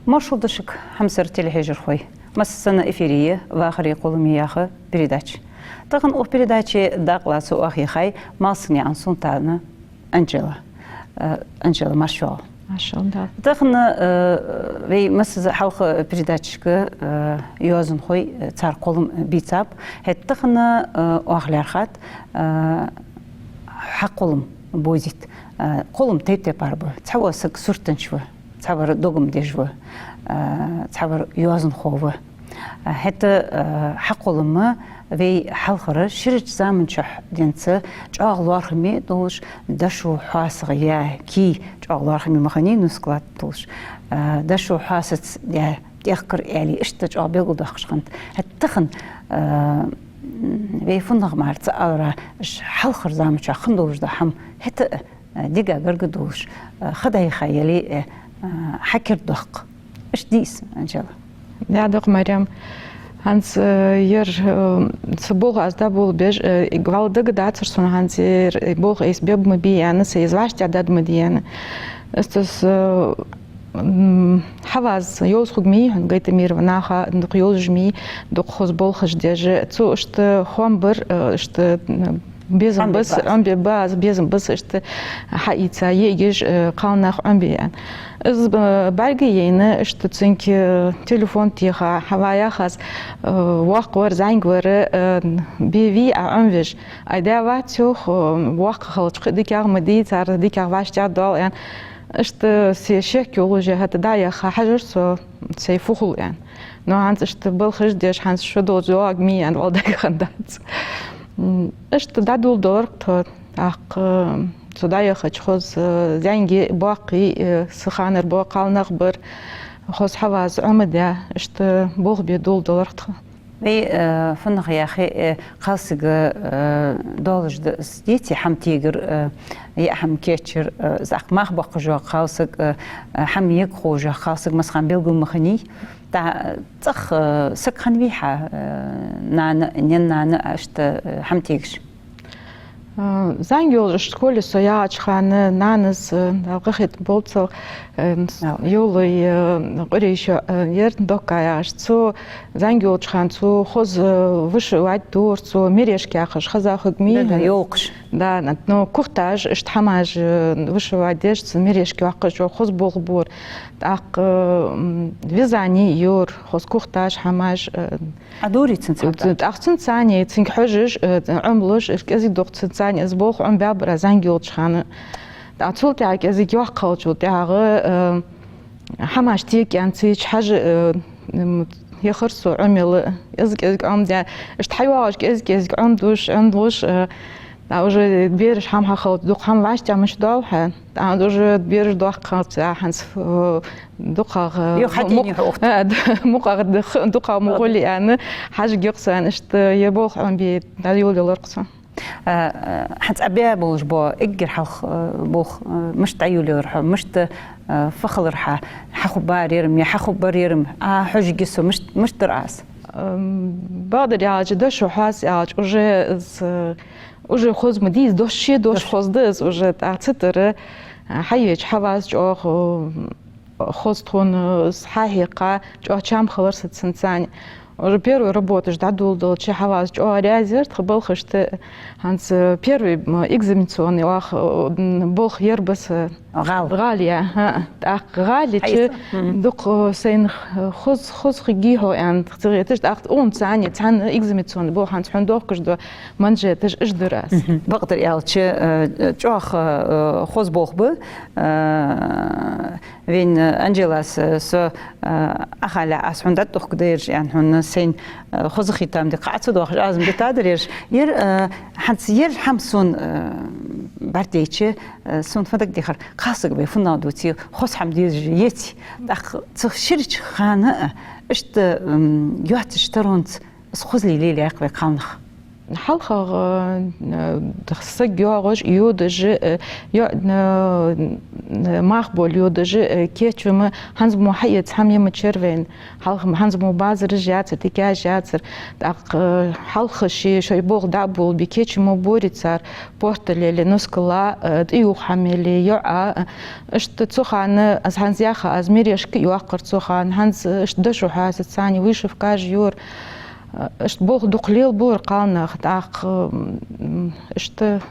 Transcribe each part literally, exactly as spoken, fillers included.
Маршал да шуга, хьамсара телехьежархой. Массаза эфире я «Вахари кхоллами» яха передача. Тахан укх передаче дакъа лаца оаха яхай Малсагнаькъан Султана Анжела. Э, Анжела, марша воагӀалва. Маршал да. Тахан, э, вай массаза хьалха передачашка, э, йоазонхой, э, цар кхоллам бийцаб. ХӀаьта тахан, э, оаха лаьрхӀад, э, хьа кхоллам бовзийта. Э, кхоллам тайп-тайпара ба. Цхьавар саг суртанча ва, цхьавар догам деш ва, э, цхьавар йоазонхо ва. ХӀаьта, э, хьа кхоллам вай хьалхара ширача заман чухь денз чӀоагӀа лоархӀаме долаш, дошо хьоасагӀа я кий чӀоагӀа лоархӀаме ма хиннай, ну, склад долаш, э, дошо хьоасаца я тӀехкар аьле, иштта чӀоагӀа белгалдоаккхаш хиннад. ХӀаьта тахан, э, вай фуннагӀа мара ца алара, уж хьалхара заман чухь хинна долаш да хӀама, хӀаьта а, э, дегӀа гарга долаш, э, ха дӀаяха яле, э, э, хьа кердадоаккх. Иштта дий из, Анжела? Да, дукха, Марем. ХӀанз, э, ер, э, цу болх аз дӀаболабеш, э, вӀалла дагадацар сона хӀанз ер, э, болх айса беб ма бий аьнна, са из вӀаштӀехьдаргда ма дий аьнна. Аз цу, э, м, хьаваза йовза хургья хьона, Гайтамирова Наха, дукха йовзаш ма йий, дукха хоза болхаш деш. Цо иштта хоам бир, э, иштта, э, безам баьб аз, Ӏомабаьб аз, безам баьб аз иштта хьаийца, йиӀигаш, э, кхалнах Ӏомабе аьнна. Из, э, бӀарга яйна, иштта цунга, э, телефон теха, хьаваях аз, э, воккха вар, зӀамига вар, э, бе вий Ӏа Ӏомавеш. Ай, даь вац, йоах, э, воккха хилча кхы а дикагӀа ма дий, цар дикагӀа вӀаштӀехьадоал аьнна. Иштта се шек йолаш, хӀаьта дӀаяха хьажар со, сай фу хул аьнна. Но хӀанз иштта балхаш деш, хӀанз шу долча йоагӀа ма йий аьнна, вӀалла дагахь дац. М, иштта дӀадоладелар тхо, тӀаккха, э, цу дӀаяхача хоза, э, зӀамига, боккха, э, са ханара боккха кхалнах бар, хоза хьаваза Ӏомадаь, иштта болх бе доладелар тхо. Вай, э, фуннагӀа яхе, э, кхалсага, э, долаш да из, деций, хӀама тегар, э, яа хӀама кийчъяр, э, из, тӀаккха мах боаккхаш йола кхалсаг, э, э, хӀама яга ховш йола кхалсаг массахана белгала ма хиннай. ТӀа, э, цӀагӀа, э, саг хиннавий хьа, э, нана, наьна-нана, иштта, э, хӀама тегаш? Э, зӀамига йолаш школе со ягӀача хана нанас, э, Дала къахетам болба цох, э, с-, Ала. Йовлой, э, Къурейш, э, яр Докка яхаш. Цо зӀамига йолча хана цо хоза, э, вышивать дора, цо мережка яхаш хоза хургья Да, да, хьона. Ёлкаш. Да, на-, но кухташ, иштта хӀамаш, э, вышивать деш, цо мережка йоаккхаш, хоза болх бора. ТӀаккха, м, вязание йора, хоза кухташ, хӀамаш, э, Ӏа дорий цунца хьабаьнна? ТӀаккха цунца цхьана, цунга хьожаш, э, Ӏомалуш, кӀезига-дукха цунца цхьана из болх Ӏомабаьбар аз зӀамига йолча хана. ТӀаккха цул тӀехьагӀа кӀезига йоккха хилча, тӀехьагӀа, э, хӀамаш тега аьнна цу чу хьажа, э, м, яхар со Ӏомаяла, из кӀезига Ӏомадаь. Иштта хьайоагӀаш кӀезига-кӀезига Ӏомадеш, Ӏомадеш, э, тӀаккха уже бераш хӀама хьахилча, дукха хӀама вӀаштӀехьа мича доал хьа. ТӀаккха уже бераш доккха хилча, хӀанз, э, дукхагӀа, Йо, хьа мукъ-, дийна хьо ухт. э, д-, мукъагӀа д-, дукхагӀа мукъагӀа гӀолла аьнна, хьажаргья-кх со аьнна, иштта ер болх Ӏомабе дӀайолаелар-кх со. Э, э, хӀанз Ӏа баь болаш бола эггара хьалха, э, болх, э, мишта дӀайолаелар хьа, мишта, э, фу хилар хьа, хьахургбар ер-м, е хьахургбар ер-м, Ӏа хьожаргья со, мишт-, мишта дар аз? Эм, бакъдар аьлча, дошо хьоаста аьлча, уже из, э, уже хоза ма дий из, дош, ше дош Дош. Хоза да из уже, тӀаккха цу тӀара, э, хьаеча, хьаваза чӀоагӀа, э, хоза тхона, э, хьахьекха, чӀоагӀа чам хилар са цунца цхьана. Уже первый работаш дӀадоладелча, хьаваза чӀоагӀа раьза яр тха балхашта. ХӀанз, э, первый, м, экзаменационный оаха, э, м, болх яр ба са. ГӀала. ГӀала я, хӀаа. ТӀаккха гӀала йича, Хьаийца. Мгм. дукха, э, сайна, э, хоза, хоза хургья хьо аьнна, ца хеташ, тӀаккха цунца цхьана, цхьана экзаменационный болх хӀанз хьона доахкаш дола манжеташ, уж дир аз. Мгм. Бакъдар аьлча, э, э, чӀоагӀа, э, хоза болх ба, э, Вайна, э, Анжелас, э, со, э, Ӏахалехь аз хьона дӀатӀадухка дайраш аьнна, хьона сайна, э, хоза хетам дика Ӏа ца доахаш, аз-м дитадар ераш. Ер, э, хӀанз ер хӀама сона, э, бӀаргадайча, э, сона фу дагадехар, кхалсаг вай фуннагӀа дувце, хоза хӀама дезаш еций. ТӀаккха цу ширача хана, э, иштта, м, йоацача таронца из хозал лелаяьй-кх вай кхалнах. Хьалхагӏа, э, саг йоагӏаш, йодаш, э, йо-, э, э, мах бола йодаш, э, кечам хӏанз мо хьаэца хӏама я ма чарвейн. Хьалха хӏанз мо базараш яцар, тикаш яцар. Тӏаккха, э, хьалха ши шоай болх дӏа а болабе, кечам бора цар, портал яле, носкал, э, тӏаювха хӏама яле, йоӏ, э, иштта цу хана, аз хӏанз яха, аз мережка йоаккхар цу хана, хӏанз, э, иштта дошо хьасаца царна вышивкаш йора. Иштта болх дукха лелабора кхалнах, тӏаккха, м, иштта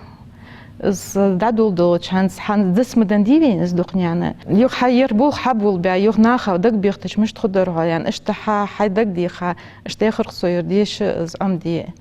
из дӏадоладелча хӏанз, хӏанз дас ма дан дий вайна из дукха наьна. Юха хьа ер болх хьаболабаь, юха наха дагабехийтача мишта хургдар хьо, аьнна, иштта хьа, хьай дагадеха, иштта яхар-кх со ер деша из Ӏомаде.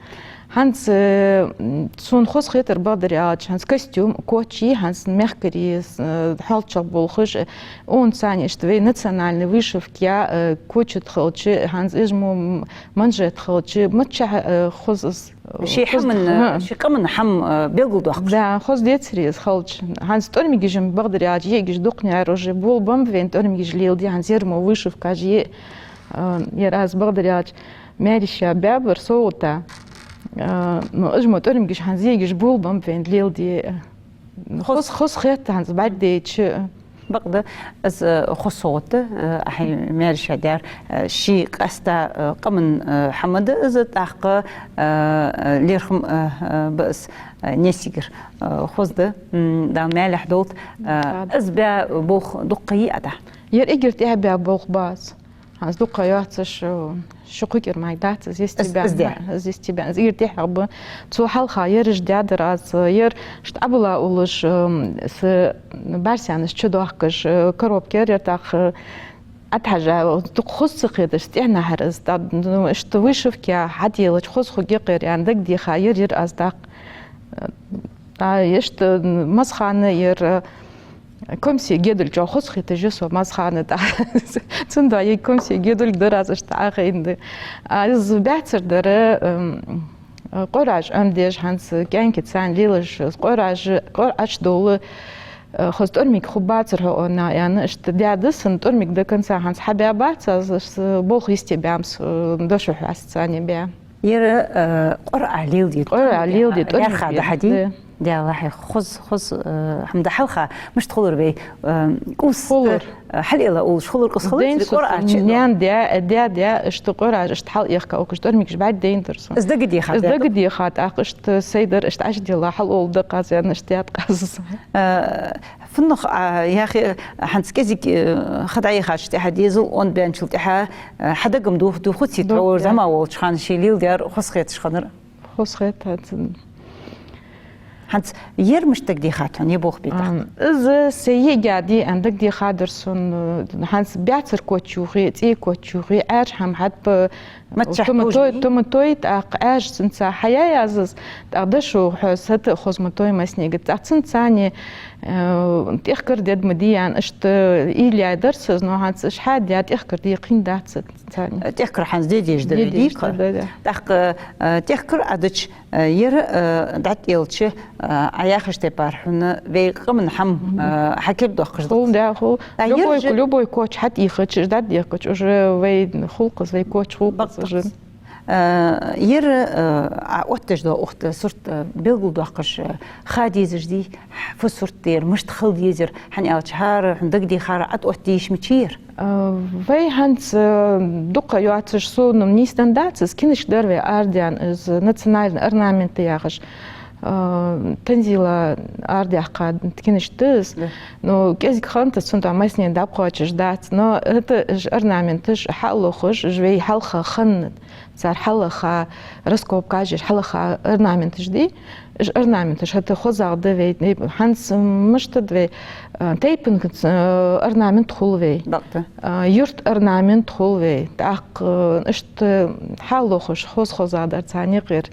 ХӀанз, э, м, сона хоза хетар, бакъдар аьлча, хӀанз костюм, коч, хӀанз мехкарий, с-, э, хьоалчагӀа болхаш, э, цунца иштта вай национальный вышивка, э, коча хилча, хӀанз из мо м-, манжет хилча, миччахьа, э, хоза из, э, ший хоза хӀаман, хӀа. Ший къаман хӀама, э, белгалдоаккхаш. Да, хоза децаре из хилча. ХӀанз тӀормигаш-м, бакъдар аьлча, йиӀигаш дукха яр уже, болабеннаб вайна тӀормигаш леладе, хӀанз ер мо вышивкаш йиӀ, э, ер аз, бакъдар аьлча, маьрша баьбар совгӀата. Э, ну, уж мо тӀормигаш хӀанз йиӀигаш болабеннаб вайна леладе. Хоза, хоза хет хӀанз бӀаргадайча. Бакъда, из, э, хоза совгӀат да, э, хьай маьрша даьр, э, ший къаьстта, э, къаман, э, хӀама да из, тӀаккха, э, лерхӀам, э, э, ба из, э, Несигара, э, хоза да, м, Дала маьлехь долда, э, из баь болх дукха йий Ӏа? Ер эггара тӀехьа баь болх ба из. ХӀанз дукха йоацаш, э, ши-кхо кӀира мара дац из йисте баь. Из, из даь. Из йисте баь. Из эггара тӀехьагӀа ба. Цул хьалха ераш даьдар аз, э, ер иштта Ӏабула улаш, э, с-, барсанаш чудоахкаш, э, коробка ер, ер тӀаккха, э, Ӏатхьажа, дукха хоза ца хеташ, тӀехьнахьара из, тӀа, ну, иштта вышивка хьаделча хоза хургья-кх ер, аьнна, дагадеха ер, ер аз тӀаккха. Э, а, иштта, м, массахана ер, э, Комсе гедалча хоза хеташ я со массахана тӀа. Цудухьа е комсе гедалг дар аз иштта Ӏохайна да. А, из баьцар дар, м, къораж Ӏомадеш, хӀанз кӀаьнкаца лелаш, къораж, къораж дола, э, хоза тӀормиг хургбацар хьона, аьнна, иштта даьд са тӀормиг до конца хӀанз хьабаь бац аз, аз болх йисте баьннаб со, э, дошо хьасаца царна баь. Ер, э, къорӀа леладе. КъорӀа леладе, тӀормиг лаьрхӀа да хьа дий? Да. Даьла хьай хоза, хоза, э, хӀама да хьалха. Мишта хулар вай, э, кӀувс, хулар, э, хьалъайла улаш хулар кӀувс хилар, ден къорӀа со чу наьна даь, даь, даь, иштта къорӀа, иштта хьалъехка укхаш тӀормигаш бӀаргадайнадир сона. Из дагадеха, из дагадеха, тӀаккха иштта сай дар, иштта Ӏочудилла, хьалъола да-кх аз, аьнна, иштта даьд-кх аз. Э, фуннагӀа, а, яхе, хӀанз кӀезига, э, ха дӀаяхачул тӀехьа, дезал онда баьнначул тӀехьа, э, хьа дага-м дух-, духац, тхьовра зӀамига волча хана ший леладаьр хоза хеташ хиннар? Хоза хет хӀанз. ХӀанз ер мишта дагадеха тхона, е болх бе тӀаккха? Ам, из сай йиӀига дий аьнна дагадехадар сона, э, хӀанз баьцар коч ювхе, цӀий коч ювхе, Ӏаьржа хӀама хьатӀа ба-, Маччахь туматой, тӀаккха Ӏаьржа цунца хьаяь аз из, тӀаккха дошо хьо сата а хоза ма той массанега. ТӀаккха цунца царна, э, тӀехкар дергда ма дий аьнна, иштта уйла яьдар са из, но хӀанз уж хьадаь тӀехкар де кхийна дац царна. ТӀехкар хӀанз де дезаш да вай, дий-кх? Да, да. ТӀаккха, э, тӀехкар Ӏадича, э, ер, э, дӀатӀаелча, э, Ӏа яхача тайпара хьона вай къаман хӀама, э, хьакердоаккхаш да. Хул, да, хул. Любой, любой коч хьатӀаийхача, уж дӀатӀадехкача, уже вай хул-кх из, вай коч хул-кх из уже. Э, ер, э, Ӏа оттадеш дола укх сурт, э, белгалдоаккхаш, э, ха дезаш дий, фу сурт да ер, мишта хила дезар, хӀана аьлча хӀара хьона дагадехар Ӏа тӀаотта дезаш мичай ер? Э, вай хӀанз, э, дукха йоацаш сона нийсденна дац из, кинашка дар вай арадаьнна из национальный орнамент яхаш, э, Танзила арадаьккха кинашка да из. Да. Ну, кӀезига хиннад из, цунна тӀа массане дӀакхоачаш дац, но это уж орнаменташ хьалохаш, уж вай хьалха хиннад. Цар хьалха раскопкаш еш, хьалха орнаменташ дий, уж орнаменташ хӀаьта хозагӀа да вай, хӀанз мишта да вай, э, тайпан, э, орнамент хул вай. Бакъда. Э, юрта орнамент хул вай. ТӀаккха, э, иштта хьалохаш хоза-хозагӀа дар царна юкъера,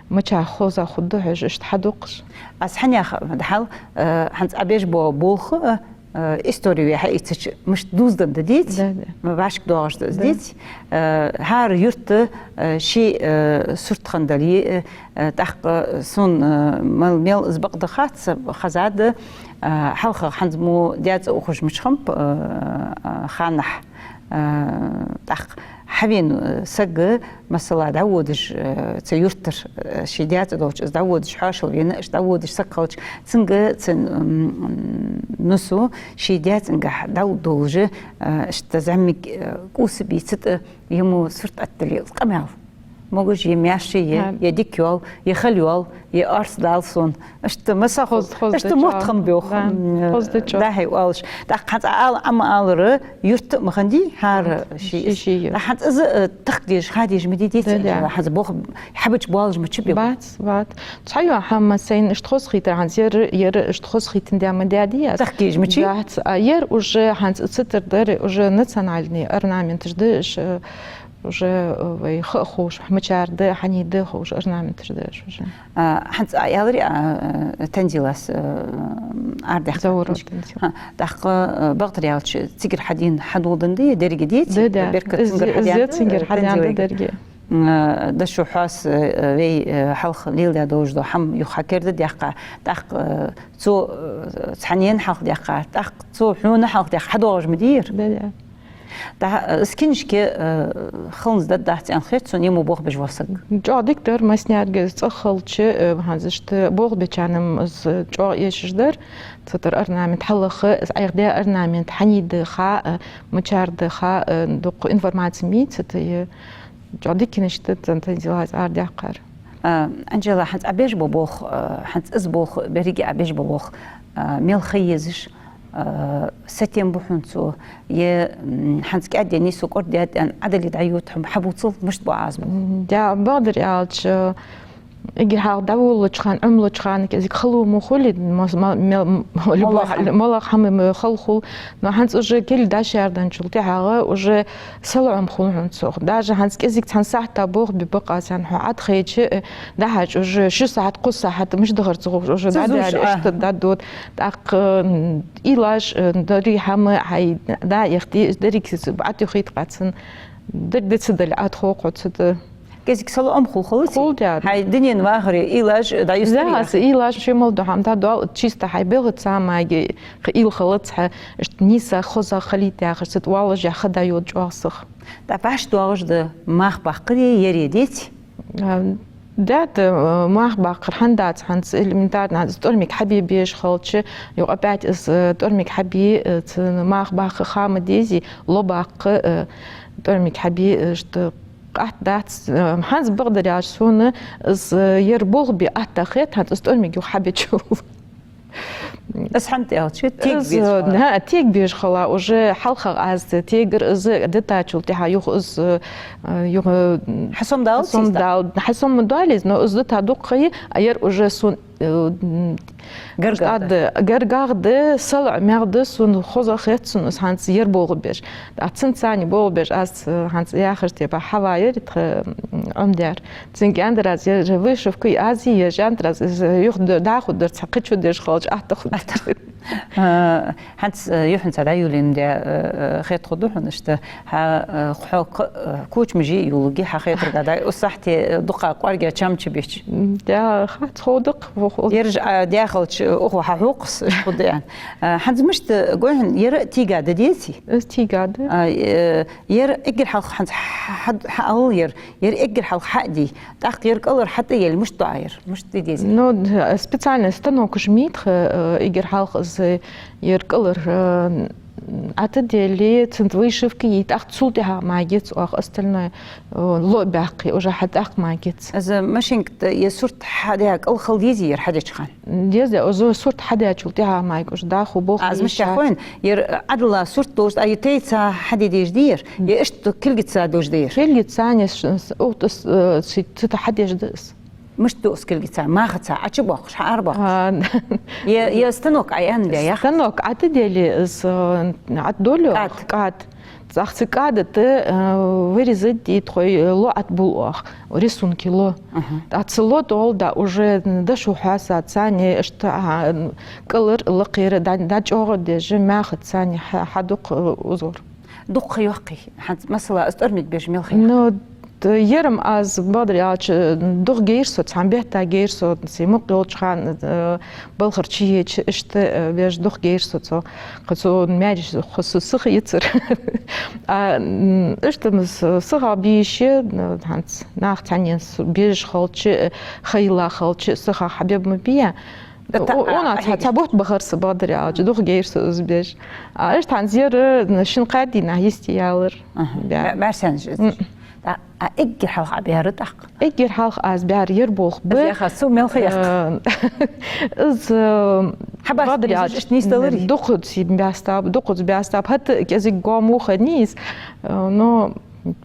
мичахьа хоза хургда хьожаш, иштта хьадувцаш. Аз хьанех дӀахьал, э, хӀанз Ӏа беш бола болх, э, Э, истори вай хьаийцача, мишта дувзаденна да, деций? Да, да. Ма башка доагӀаш да из, деций? Э, хӀара юрта, э, ший, э, сурт хиннадале, э, э, тӀаккха сона, э, мел, мел из бакъда хац, хезад, э, хьалха хӀанз мо даь цӀа ухаш мича хиннаб, э, э, ханнахьа, э, тӀаккха Хьавена, э, саг, масала, дӀаводаш, э, цу юртара, э, ший даь цӀи долча из дӀаводаш, хьоашалгӀа вена, иштта дӀаводаш саг хилча, цунга цун, м, нусо ший даь цӀенгахьа дӀалуш долаш, э, иштта зӀамига, э, кӀувс бе, цу тӀа е мо сурт оттаде, къамаьл. Могаш е, маьрша е, е дика йоал, е хала йоал, е орц дала сона. Иштта масала, хоза, хоза иштта да мотт чӀоагӀа хам бох. Да, м, хоза да чӀоагӀа. Да, хӀай, оалаш. ТӀаккха хӀанз Ӏа ала, Ӏа ма аллара, юрта ма хиннадий хӀара ший, ший, ший юрт. ТӀаккха хӀанз из, э, тахка дезаш, ха дезаш ма дий, деций, да, да. ХӀанз бох хьабача боалаш ма чу бе. Бац, бац. Цхьа йоӀ хӀама сайна иштта хоза хийтар, хӀанз ер, ер иштта хоза хийтан даь ма даьдий аз. Тахка дезаш ма чу? Бац, а ер уже хӀанз цу тӀара дар, уже национальный орнаменташ да, ш-, уже, э, вай ха а ховш, мичара да, хьанна да ховш, орнаменташ да уже. А, хӀанз Ӏа аьлар, а, э, Танзилас, э, арадаьхкар. Заурова Танзила. ХӀа, тӀаккха, э, бакъдар аьлча, цигара хьадена хьадоладенна да, деррига деций? Да, да. Беркат цунгара хьадаьннад, цунгара, э, хьадаьннад Танзилагара. Деррига. М, э, дошо хьоаца, э, вай, э, хьалха леладаь долаш дола хӀама юха хьакердадаьккха, тӀаккха, э, цо, э, цхьаннена хьалха даьккха, тӀаккха цо хьона хьалха даьккха, хьадоагӀаш ма дий ер? Да, да. ТӀаккха, э, из кинашка, э, хиланза даргдац аьнна хет сона, е мо болх беш вола саг. ЧӀоагӀа дика дар, массанега из цӀагӀа хилча, э, хӀанз иштта болх бечарна-м из чӀоагӀа эшаш дар. Цу тӀара орнамент хьалаха, из Ӏайха даь орнамент хьанна да ха, э, мичара да ха, э, дукха информаци ма йий цу тӀа, е чӀоагӀа дика кинашка да цун Танзилас арадаьккхар. А, Анжела, хӀанз Ӏа беш бола болх, а, хӀанз из болх, беррига Ӏа беш бола болх, а, мел ха езаш, а, сатем ба хьона цо, е, м, хӀанз кӀаьдденнад со, кӀордадаьд аьнна, Ӏадали дӀайода хьона, хьабувцал, мишта ба Ӏа из болх? М, да, бакъдар аьлча, эггара хьалха дӀаволалуча хана, Ӏомалуча хана кӀезига хало мо хулий, мо-, мо-, мел-, м-, моллагӀа хӀама, моллагӀа хӀама мо хала хул, но хӀанз уже кулг дӀашаьрдаьчул тӀехьагӀа уже салоӀам хул хьона цох. Даже хӀанз кӀезига цхьан сахьата болх бе бакъ аз аьнна хьо Ӏадхайча, э, дӀахьежача уже ши сахьат, кхо сахьат мишта дахар ца ховш, уже дӀадаьле, иштта дӀадода. ТӀаккха, м, уйлаш, э, дарий хӀама, хьай, дӀа-, яхтий, деррига цица Ӏатохийт къацан, деррига дицдале Ӏатоху хьо цу тӀа. КӀезига салоӀам хул, хала ций? Хул, да. ХӀай дунен вахаре уйлаш дӀаюстарий? Да, аз уйлаш ший мел дола хӀама дӀадоал, чисто хьай белхаца маге, кхы уйла хилац хьа, иштта нийса хоза хилийта яхаш, цу тӀа валлаш яха ха дӀайода чӀоагӀа сиха. ТӀаккха вӀаши доагӀаш да мах баккхари, ери, деций? А, да, да, э, мах баккхар хӀана дац, хӀанз элементарно, хӀанз из тӀормиг хьабе безаш хилча, юха опять из, э, тӀормиг хьабе, э, цу мах баккха ха ма дезий, ло баккха, э, тӀормиг хьабе, э, иштта къаьтта дац, э, хӀанз бакъдар аьлча сона из, э, ер болх бе атта хет, хӀанз из тӀормиг юха хьабечул. Из хӀана аьлча, тега безаш хила. Да, тега безаш хила, уже хьалха аз тегар из дитачул тӀехьагӀа юха из, э, юха, м, хьасомадалац из? Хьасомадал-, хьасомадоал из, но из дита дукха ха я, а ер уже сона, э, м, гаргагӀа да. АдгӀа, гаргагӀа да, салоӀамегӀа да, сона хоза хет сона из хӀанз ер болх беш. ТӀаккха цунца цхьана болх беш аз, э, хӀанз яхаш тепа хьаваьр, тха, м, Ӏомадаьр. Цунга аьннадар аз, ер вышивка аз е, аьннадар аз, из юха д-, дӀахо дар цхьа кхычо деш хилча, атта хургдар. Э, хӀанз, э, юххьанца дӀайолаенна даь, э, э, хетаргда хьона иштта, хьа, э, хьо к-, э, кочамаш йолалургья хьа хетарга дӀа, укх сахьате, э, дукха кӀоарга чам чубеча. М, да, хац, ховдакх, во ховдакх. Ераш, а, даь хилча, э, укхо хьахьокхаш, иштта хургда аьнна. Э, хӀанз мишта гой хьона, ер а тийга да, деций? Из тийга да. А, э, ер эггара хьалха хӀанз хьа-, хьа-, хьаала ер, ер эггара хьалха хьа а дий, тӀаккха ер кӀалхара хьатӀаеле, мишта ду Ӏа ер? Мишта де деза? Ну, д-, специальный станокаш ма йий тха, э, эггара хьалха из ер кӀалхара, э, ӀотӀаделе, цунца вышивка е, тӀаккха цул тӀехьагӀа магиц оаха, остальное, э, ло баьккхе, уже хьатӀаккха магиц. Из машинка тӀа ер сурт хьадаь кӀал хила дезий ер хьадеча хана? Деза, из сурт хьадаьчул тӀехьагӀа маги уже дӀахо болх. Аз мишта хой хьона, ер Ӏадала сурт долаш, а е тайца хьаде дезаш дий ер? Е иштта кулгаца дожаш дий ер? Кулгаца не с-, с-, укх тӀа с-, э, ци-, цу тӀа хьадеш да из. Мишта ду из кулгаца? Махаца Ӏочубоаккхаш, хьаарабоаккхаш? А, е, е станок Ӏа аьнна да, яхац? Станок ӀотӀаделе из, э, ӀотӀадолалу кӀад. КӀад. ТӀаккха цу кӀада тӀа, э, вырезать де тхоай, э, ло ӀотӀабул оаха, рисунки ло. Аха. ТӀаккха цу ло тӀагӀолла дӀа уже дошо хьоаца цхьана иштта, а, кӀалхара лакхера дӀа-, дӀачӀоагӀдеш, махаца цхьана хьа-, хьадукха, э, узор. Дукха ха йоаккхий? ХӀанз, масала, из тӀормиг беш мел ха йоаккхий? Ну, Т-, ер-м аз, бакъдар аьлча, дукха гайра со, цхьан бетта гайра со, се мукъа йолча хана, э, балхара чуеча, иштта, э, беш дукха гайра со цо. Кхы цо маьрша, кхы со сиха йицар. А, м, иштта ма с-, сиха бе йиш я, э, хӀанз нах цхьаннена с-, бежаш хилча, э, хайла хилча, сиха хьабе ма бий. О-, а, она а, цхьа, цхьа бутт бахар са, бакъдар аьлча, дукха гайра со из беш. А, иштта хӀанз ер, э, шин-кхаь дийнахьа йисте ялар. Аха. Да. Ма-, маьрша санна жи. М. Да, а эггара хьалха Ӏа баьр тӀаккха? Эггара хьалха аз баьр ер болх ба. Из яха, цу мел ха яха. Э, из, э, хьабас бакъдар безаш аьлча, иштта нийсдалари? Дукхаза баьстаб, дукхаза баьстаб. ХӀаьта кӀезига гом ва хиннай из, э, но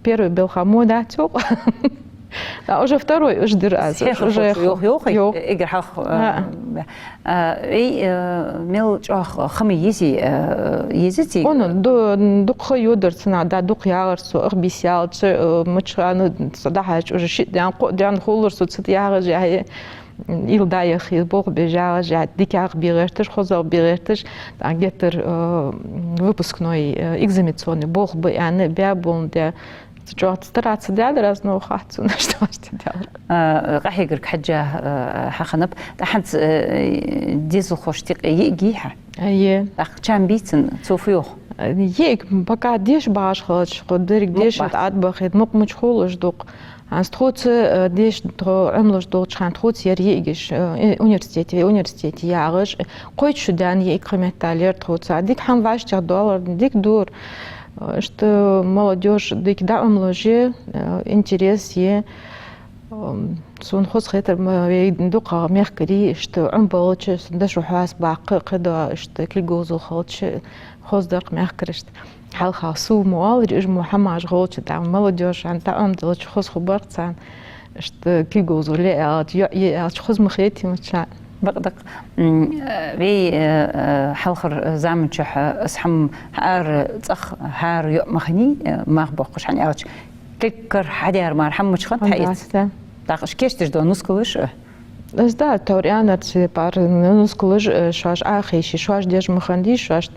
первый белха мо дац йоах. А уже второй уж дир аз. Хьехар уже хо-, йоах, йоах, йоах. Эггара хьалха, э, а. Баь. А, эй, э, мел чӀоагӀа хӀама ези, э, езий цига? Она, ду-, дукха ха йодар цунах, да, дукха ягӀар со, ах бийса ялча, э, мачхана, со дӀахьежача уже шиъ даьнна, кхоъ даьнна хулар со цу тӀа ягӀаш, яхье, ил дӀаяхе, болх беш ягӀаш, яхье, дикагӀа бе гӀерташ, хозагӀа бе гӀерташ, тӀаккха геттара, э, выпускной, э, экзаменационный болх ба аьнна, баь боландаь, Цу чӀоагӀа стараться даьлар аз, но хац сона, что аз даьлар. А, къахьегарга хьежжа, а, хьахиннаб. ТӀаккха хӀанз, э, дезалхошта юкъе йиӀиг йий хьа? А, я. ТӀаккха чам бий цун, цо фу йоах? А, йиӀиг, пока деша багӀаш хилча, кхы деррига деша тӀа Ӏадбахийта, мукъа мича хулаш дукха. ХӀанз тхоца, э, деша тхо Ӏомалуш долча хана тхоца яр йиӀигаш, э, университете, университете ягӀаш, кхойтта шу даьнна йиӀиг кхы меттел яр тхоца. Дика хӀама вӀаштӀехьадоалар, дика дора. Иштта молодёжь дика дӀаӀомалуш я, э, интерес я. М, сона хоза хетар ма вай дукхагӀа мехкарий, иштта Ӏомабалча, сона дошо хьоаса баккха, кхыдола иштта кулгалза хилча, хоза да-кх мехкарашта. Хьалха со мо аларе, уж мо хӀамаш хилча, да, молодёжь, хӀанз дӀаӀомадалча хоза хургбар-кх царна. Иштта кулгалза ле аьлча, йоӀ е аьлча, хоза ма хетий мича. Бакъда-кх. М, э, вай, э, э, хьалхарча заман чухь, э, из хӀама хӀара цӀагӀа, хӀара йоӀ ма хиннай, э, мах боаккхаш, хӀана аьлча, кулгагара хьадаьр мара хӀама мича хиннад хьаэца. ТӀаккха уж кийчдеш дола нускалаш, э? Из да, тхьовра аьннар цу тайпара, нускалаш, э, шоаш Ӏохайше, шоаш деш ма хиннадий, шоашта,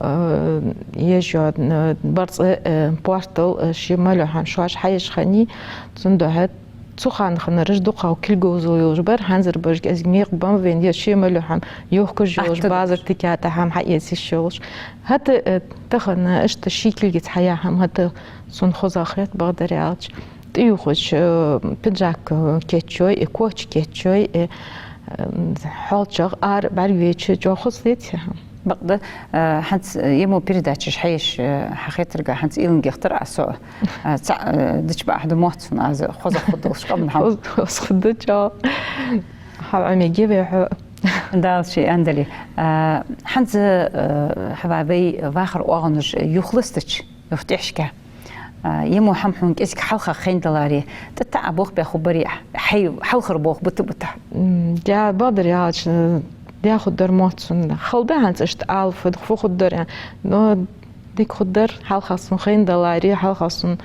э, еш йола, э, барзкъа, э, портал, э, ше мел йола хӀама шоаш хьаеш хиннай, цудухьа цу хана хиннараш дукхагӀа кулгалза йолаш бар, хӀанзарбараш кӀезига мекъа ба вайна, е ше мел йола хӀама йохкаш йолаш, базар, тика тӀа хӀама хьаэца йиш йолаш. ХӀаьта, э, тахан иштта ший кулгаца хьаяь хӀама хӀаьта сона хоза хет, бакъдар аьлча. ТӀаювхача, э, пиджак, э, кийчъе, э, коч кийчъе, э, э, хьоалчагӀа ара бӀаргавайча чӀоагӀа хоза хет. Бакъда, э, хӀанз, э, ер мо передачаш хьаеш, э, хьа хетарга хӀанз илангех тара а со, э, цхьа, э, дича бахьа да мотт сона, аз хоза хургдолаш къаман хӀама. Хоза, хоза хургда чӀоагӀа. Хьо Ӏомаге вай хьо. Дала ший аьннадале. Э, хӀанз, э, хьава вай вахара оагӀонаш юхаластача, юхатӀехьашка. А, ер мо хӀама хьона кӀезига хьалха хайна даларе, тӀатаӀа болх баь хургбарий Ӏа? Хьай хьалхара болх бита-бита. М, даь, бакъдар аьлча, даь хургдар мотт сона. Хала да хӀанз иштта ала, фу, фу хургдар аьнна. Но дика хургдар, хьалха сона хайна даларе, хьалха сона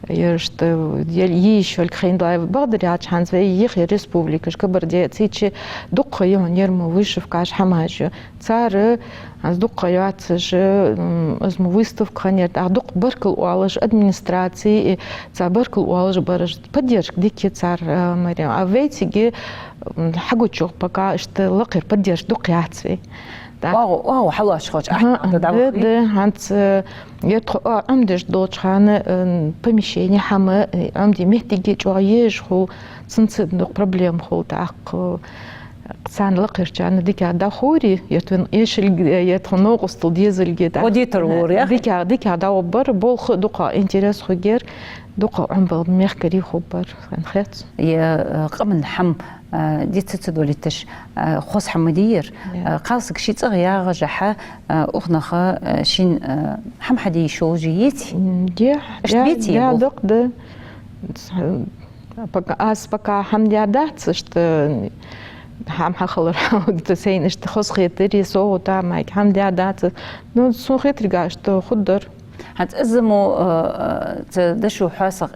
ер иштта, е йиш йолга хайна даларе. Бакъдар аьлча, хӀанз вай йихе республикаш, Кабарде, цу чу дукха я хьона ер мо вышивкаш, хӀамаш я. Цар, э, хӀанз дукха йоацаш, э, м, из мо выставка хиннаяр, тӀаккха дукха баркал оалаш администраци, э, цар баркал оалаш бараш, поддержка дика я цар, э, Марем. А вайцига, м, хьагучох пока иштта лакхера поддержка дукха яц вай. Так. ОагӀув, оагӀув хьалоаш хилча, ахьа, да, да, хӀанз, э, ер тхо, э, Ӏомадеш долча хана, э, помещени хӀама, э, Ӏомаде моттиг чӀоагӀа езаш хул, цунца дукха проблема хул, тӀаккха, э, Царна лакхерчарна дикагӀа дӀаховре, ер тхона эшалга, ер тхона новкъостал дезалга, да. Водитар вора, я? ДикагӀа, дикагӀа дӀагӀоргбар, болх дукха интерес хургьяр, дукха Ӏомабала мехкарий хургбар, хӀана хет сона. Е, э, къаман хӀама, э, диц ца долийташ, э, хоза хӀама ма дий ер. Я. Э, кхалсаг ший цӀагӀа ягӀаш хьа, э, укх наха, э, шийна, э, хӀама хьаде йиш йолаш еций? М, де, иштта де, беций де, болх? Дукха да. Пока, аз пока хӀама даь дац, иштта хӀама хьахилар, сайна иштта хоза хетар, е совгӀата мара хӀама даь дац. Ну, сона хетарга, иштта хургдар. ХӀанз из мо, э, э, цу дошо хьоаса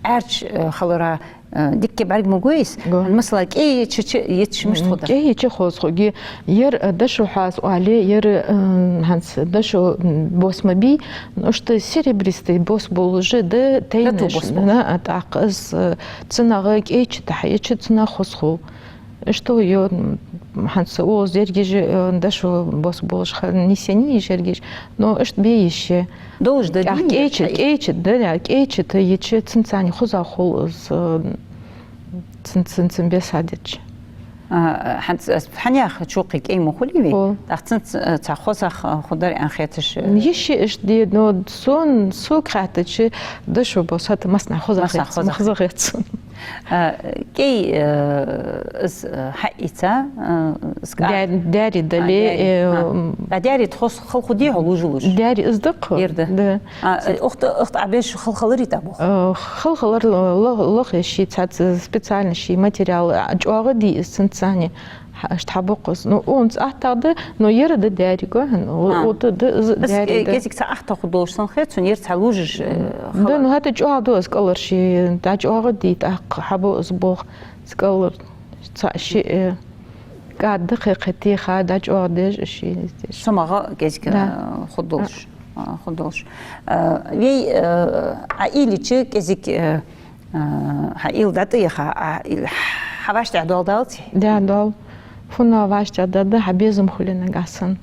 Ӏаьржа, э, хилара, э, дикка бӀарг ма гой из. Гой. Масала, кӀай йича, йича мишта хургда? КӀай йича хоза хургья. Ер, э, дошо хьоаца оале, ер, э, хӀанз дошо, м, бос ма бий, ну, иштта серебристый бос болаш да, тайнаш, тату бос болаш. Да, а тӀаккха из, э, цунах кӀай йича, тӀехьа йича цунах хоза хул. Иштта йо, м, хӀанз укхаза ерригаш, э, дошо бос болаш ха-, нийсъеннай ерригаш, но иштта бе йиш я. Долаш да тӀаккха дий? КӀай йича, кӀай йича, да, да, кӀай йича, тӀехьа йича, цунца хоза хул из, э, цун, цун, цун беса дича. А, хӀанз, хӀанз яха чокхи кӀай ма хулий вай? Хул. ТӀаккха цунца, э, цхьа хоза, э, хургдар аьнна хеташ, э. Йиш я иштта де, но сона, сога хаьттача, дошо бос хӀаьта массанахьа хоза хет, массанахьа хоза хет сона. А, кӀай, э, из, э, хьаийца, э, из кӀа-, даьри, даьри дале, а, даьри, э, а. А даьри тхо хала хургдий хьо лувш-лувш? Даьри из да-кх. Ер да? Да. А, э, укх тӀа, укх тӀа Ӏобеш хала хиларий тӀаккха? Э, хала хилар, ло-, ло-, лохе ший цхьацца специально ший материал, а, чӀоагӀа дий из цунца. Хьа-, иштта хьабоаккх из. Ну, укхунца аттагӀа да, но ер да даьри, гой хьона, у-, а, укх тӀа да из, из даьри, э, да. КӀезига цхьа аттагӀа хургдолаш санна хет сона, ер цхьа лувш, э, да, хала. Ну, хӀаьта чӀоагӀа да из кӀалхара ший, да, чӀоагӀа дий, тӀаккха хьабу из болх, из кӀалхара цхьа ший, э, кӀаьда кхы-кхы теха, да, чӀоагӀа деш, ший из деш. СомагӀа кӀезига, да, э, хургдолаш, а, хургдолаш. Э, вай, э, Ӏа уйла йича кӀезига, э, А, хьа уйла дӀатӀаяха, а, уйла хьа вӀаштӀехьа доал далаций? Да, доал. ФуннагӀа вӀаштӀехьа да, да, хьа безам хуле нагахьа санна.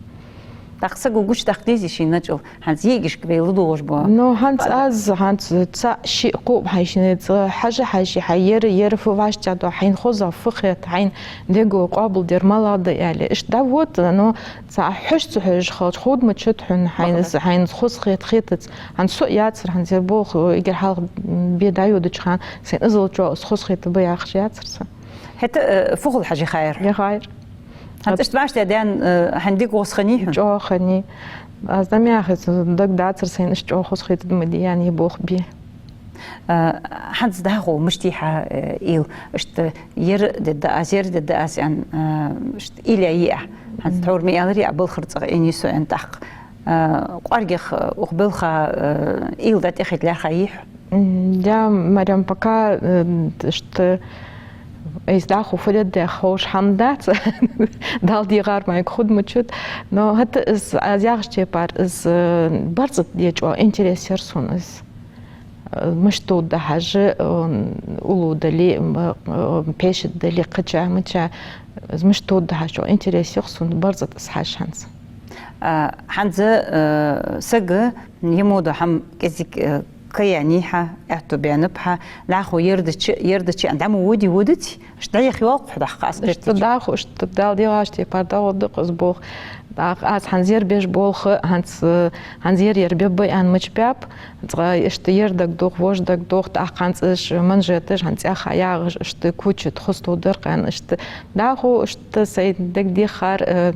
ТӀаккха саго гучадаккха дезий ший начӀал, хӀанз йиӀигашка вай ладувгӀаш ба. Ну, хӀанз аз, хӀанз цхьа-шиъ-кхоъ хьайшинеца хьажа-хьажа, хьа ер, ер фу вӀаштӀехьа доал, хьайна хоза фу хет, хьайна дего къоабалдер малагӀа да аьле. Иштта дӀавода, ну, цхьа хьожа ца хьожаш хилча, ховргда ма чу тхона, хьайна, хьайна хоза хет, хетац. ХӀанз со яцар, хӀанз ер болх, эггара хьалха бе дӀайодача хана, сайна иззал чӀоагӀа из хоза хетаргба яхаш яцар са. ХӀаьта, э, фу хул хьажа яхар? Яхар. ХӀанз иштта вӀаштӀехьа даьнна, э, хьайна дика гӀо хиннай хьона? ЧӀоагӀа хиннай. Аз дӀа ма яхий, дагадоацар сайна иштта чӀоагӀа хоза хетаргда ма дий аьнна, ер болх бе. Э, хӀанз дӀахо мишта я хьа, э, уйла, иштта ер дергда аз, ер дергда аз аьнна, э, иштта уйла йий Ӏа? ХӀанз тхьовра ма аьларий Ӏа, балхара цӀагӀа Ӏийнай со аьнна тӀаккха. Э, кӀоаргах, э, укх балха, э, уйла дӀатӀехийта лаьрхӀа йий хьа? М, да, Марем, пока, э, иштта, из дӀахо фу дергда ховш хӀама дац. Дала дийгӀар ма йий, хургда ма чу тха. Но хӀаьта из, аз яхача тайпара, из, э, барзкъа де чӀоагӀа интерес яр сона из. Э, мишта да хьажа, э, уллув дале, м, э, пешат дале, кхыча-мича, из мишта да хьажа чӀоагӀа интерес я-кх сона, барзкъа да из хьажа хӀанз. А, хӀанз, э, сага ер мо дола хӀама кӀезига, э, кхы яьннай хьа, аьттув баьннаб хьа, дӀахо ер дича, ер дича, дӀа ма водий, водаций? Иштта дӀаяха йоал-кх хьо, тӀаккха аз кхетача. Иштта дӀахо, иштта Дала дийгӀача тайпара дӀагӀоргда-кх из болх. ТӀаккха аз хӀанз ер беш болх, хӀанз, э, хӀанз ер, ер бергба аьнна мичабаьб. Цкъа иштта ер дагадох, вож дагадох, тӀаккха хӀанз уж манжеташ, хӀанз цӀаьхха ягӀаш, иштта куча тхо хоза тохаргдар-кх аьнна, иштта дӀахо, иштта сай дагадехар, э,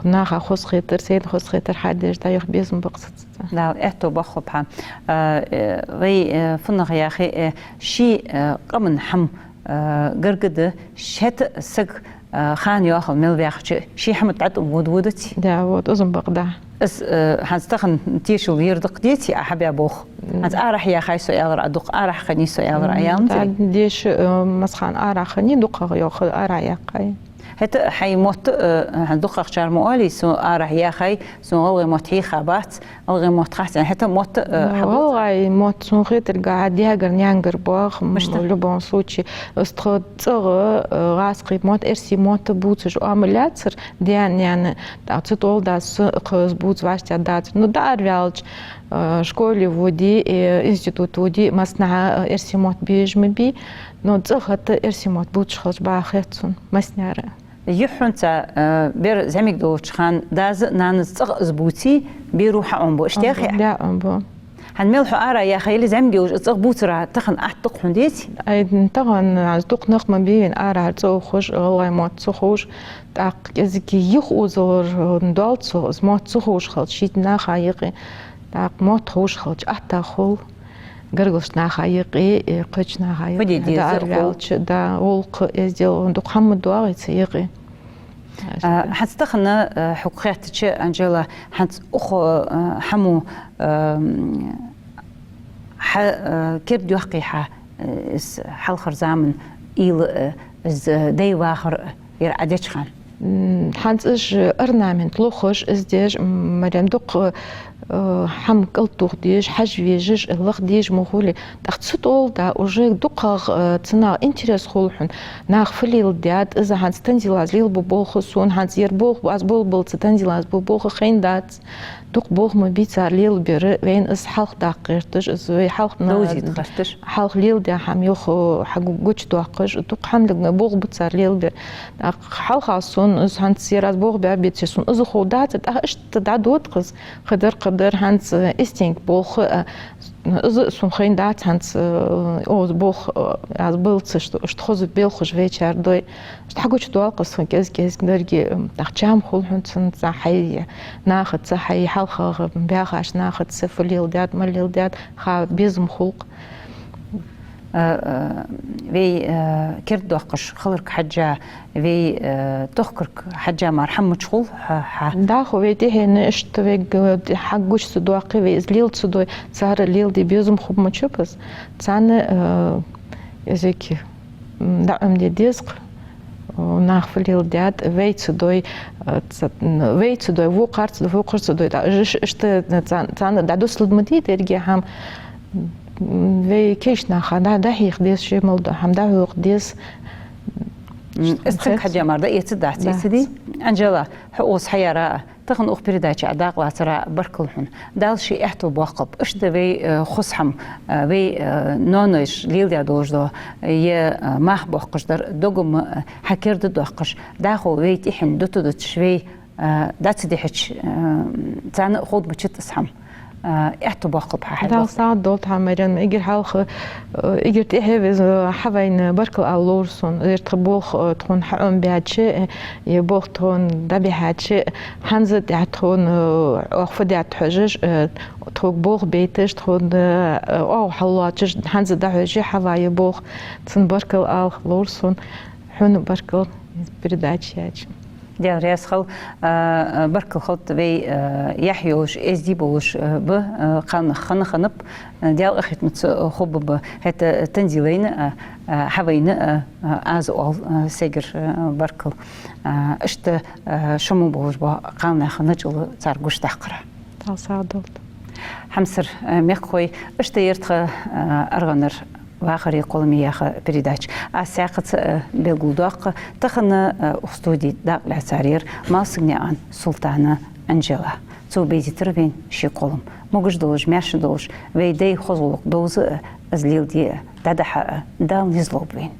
наха хоза хетар, сайна хоза хетар хьадеш, дӀаюха безам ба-кх са цу. Дала аьттув боаккхалба хьа. Э, э, вай, э, фуннагӀа яхе, э, ший, э, къаман хӀама, э, гаргга да, ший хӀаьта саг, э, хана йоахал мел ваьхача, ший хӀама тӀа тӀом вода водаций? Да, вот, из-м ба-кх, да. Из, э, хӀанз тахан тешал ер да-кх, деций, Ӏа хьабаь болх? М. ХӀанз арахьа яьхай со аьлар Ӏа дукха, арахьа хиннай со аьлар Ӏа, ял анзарий? М, да, деша, э, массахана арахьа хиннай, дукхагӀа йоах, арахьа яьккхай. ХӀаьта хьай мотт, э, хӀанз дукхагӀчар ма оалий, со арахьа яьхай, сона гӀалгӀай мотт хьийха бац, гӀалгӀай мотт хац аьнна, хӀаьта мотт, э, ну, хьабоций? ГӀалгӀай мотт сона хетаргахьа даьгара-наьнагара ба-кх, м, мишта? В любом случае. Из тха цӀагӀа, э, гӀазкхий мотт, эрсий мотт бувцаш Ӏомалаьцар, даьна-наьна, тӀаккха цу тӀа оал дас, кхы из бувца вӀаштӀехьа дацар. Ну, дӀаараваьлча, э, школе водий, э, институте водий, массанахьа, э, эрсий мотт безаш ма бий, но цӀагӀа хӀаьта эрсий мотт бувцаш хилча бакъахьа хет сона, массанеара. Юххьанца, э, бер зӀамига долча хана дас а, нанас а цӀагӀа из бувций, беро хьаӀомабу, иштта яхий Ӏа? Да, Ӏомабу. ХӀанз мел хьо арахьа яьхай, или зӀамига йолаш из цӀагӀа бувцара тахан атта да-кх хьона, деций? Ай, тахан аз дукха нах ма бий вайна арахьара цӀагӀа ухаш, гӀалгӀай мотт ца ховш, тӀаккха кӀезига юха озалар, э, доал цох, из мотт ца ховш хилча, шийтта наха юкъе, тӀаккха мотт ховш хилча, атта хул. Гаргарча наха юкъе, э, кхыча наха юкъе. Фу де деза, дӀаараваьлча, да, гӀулакх, эздел, дукха хӀама доагӀий цу юкъе. А, хӀанз тахан, э, хьога хеттача, Анжела, хӀанз укх, э, хӀамо, э, м, Хьа, э, керда йоаккхий хьа, э, из хьалхара заман уйла, э, из, э, дай вахар, э, ер Ӏадеча хана? М, хӀанз уж орнамент лохаш, из деш, м, Марем, дукха, э, хӀама кӀалтух деш, хьажа везаш, лаха дезаш ма хулий. ТӀаккха цу тӀол да уже дукхагӀа, э, цунах интерес хул хьона. Нах фу леладаьд, из хӀанз Танзилас лелабу болх, сона хӀанз ер болх, аз болх баьлча Танзилас бу болх хайнадац. Дукха болх ма бий цар лелабер, вайна из хьалха даккха гӀерташ, из вай хьалха на-, довзийта гӀерташ. Хьалха леладаь хӀама юха хьагу-, гучадоаккхаш, дукха хӀама болх ба цар лелабер. ТӀаккха хьалха сона из хӀанз цераз болх баь беций сона из хов дац, тӀаккха иштта дӀадода-кх из, кхыдар-кхыдар хӀанз, э, истинг болх, э, из сона хайнадац хӀанз, э, о, из болх, э, аз баллац, что, что хоза белхаш вайчар дой. Иштта хьагучадоал-кх из кӀезиг-кӀезига деррига, м, тӀаккха чам хул хьона цунца хьай, нахаца хьай, хьалхагӀа баьхача нахаца фу леладаьд, ма леладаьд, ха безам хул-кх. Э, э, вай, э, керда доаккхаш хиларга хьежжа, вай, э, тохкарга хьежжа мара хӀама мича хул хьа, хьа? ДӀахо вай тӀехьенна иштта вайга, э, хьагуча ца доаккхе, вай из лела ца дой, цар леладе безам хургбац. Царна, э, из ик, м, дӀаӀомаде деза-кх, э, нах фу леладаьд, вай ца дой, э, ца-, м, вай ца дой, вокхар ца дой, вокхар ца дой. ТӀаккха иш-, иштта цар-, царна дӀадусалургда-м дий деррига хӀама, м, вай кийча наха дӀа-, дӀахьеха деза, ше мел дола хӀама дӀахьокха деза. М, из цунга хьежжа мара дӀаэцаргдац, дац. Эцаргдий? Анжела, хьо укхаза хьаяра, тахан укх передаче Ӏа дакъа лацара баркал хьона. Дала ший аьттув боаккхалба. Иштта вай, э, хоза хӀама, э, вай, э, ноанойша леладаь долаш дола, е, э, мах боаккхаш дар, догам, э, хьа керда доаккхаш, дӀахо вай тӀехьенна дутадуташ вай, э, дӀа ца дихьача, э, царна а ховргбац из хӀама. Э, аьттув боаккхалба хьа хьай. Дала сагӀа долда хьа, Марем, эггара хьалха, э, эггара тӀехьа веза хьавайна баркал ала ловра сона. Ер тха болх, э, тхона хьаӀомабаьча, э, е болх тхона дӀабихьача, хӀанз тӀехьа тхона, э, оаха фу даьд хьожаш, э, тхога болх байташ, тхона, э, оагӀув хьаллоацаш, хӀанз дӀахьош хьава ер болх. Цунна баркал ала ловра сона, хьона баркал передача яьча. Даьла раьза хилва, а, а, баркал хилда вай, а, яхь йолаш, эздий болаш, а, ба, а, кхалнах хинна хиннаб, а, Даьла къахетамца, а, хургба ба хӀаьта Танзилайна, а, а, хьавайна, а, а, аз оал, а, сегара, а, баркал. А, иштта, а, шо мо болаш бола кхалнах начала цар гучадаккхара. Дала сагӀа долда. Хьамсара, э, мехкахой, иштта яр тха, э, аргӀанара «Вахари кхоллами» яха передача. Аз цхьаькхаза, э, белгалдоаккх, тахан, э, укх студе дакъа лаьцар яр Малсагнаькъан Султана Анжела. Цо бейзийтар вайна ший кхоллам. Могаш долаш, маьрша долаш, вай дай хоза гӀулакх довза а, из леладе а, дӀадахьа а Дала низ лолба вайна.